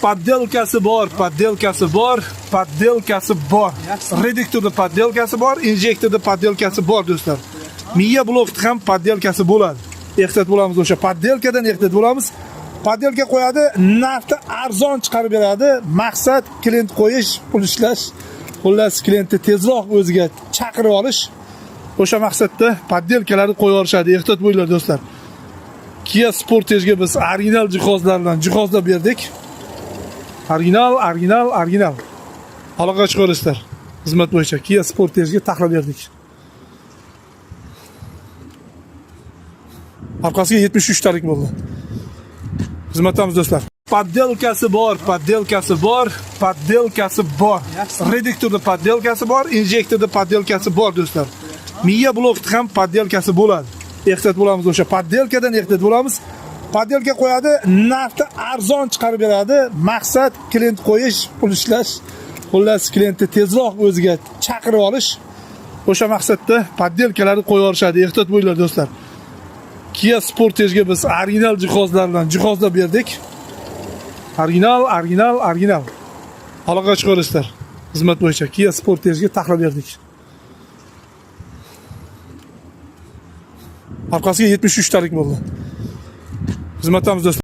Подделка si bor, подделка si bor, подделка si bor. Reduktorda подделка si bor, injektorda подделка si bor, do'stlar. Miya blokda ham подделка si bo'ladi. Ehtiyot bo'lamiz o'sha подделка dan, ehtiyot bo'lamiz. Подделка qo'yadi, narxni arzon chiqarib beradi. Maqsad klient qo'yish, pul ishlash. Xullas, klientni tezroq o'ziga chaqirib olish. O'sha maqsadda подделка larni qo'yib yuborishadi. Ehtiyot bo'linglar, do'stlar. Kia Sportage'ga biz original jihozlar bilan jihozlab berdik. Original, original, original. Aloqa chiqarishlar. Xizmat bo'yicha Kia Sportage'ga taxlab berdik. Orqasiga 73 talik bo'ldi. Xizmatdamiz, do'stlar. Подделка si bor, подделка si bor, подделка si bor. Reduktorda подделка si bor, injektorda подделка si bor, do'stlar. Miya blokda ham подделка si bo'ladi. Ehtiyot bo'lamiz o'sha подделка dan, ehtiyot bo'lamiz. Подделка qo'yadi, narxni arzon chiqarib beradi. Maqsad klient qo'yish, pul ishlash. Xullas, klientni tezroq o'ziga chaqirib olish. O'sha maqsadda подделка larni qo'yib yuborishadi. Ehtiyot bo'linglar, do'stlar. Kia Sportage'ga biz original jihozlar bilan jihozlab berdik. Original, original, original. Aloqa chiqarishlar. Xizmat bo'yicha Kia Sportage'ga taxlab berdik. Orqasiga 73 talik bo'ldi. Xizmatdamiz, do'stlar.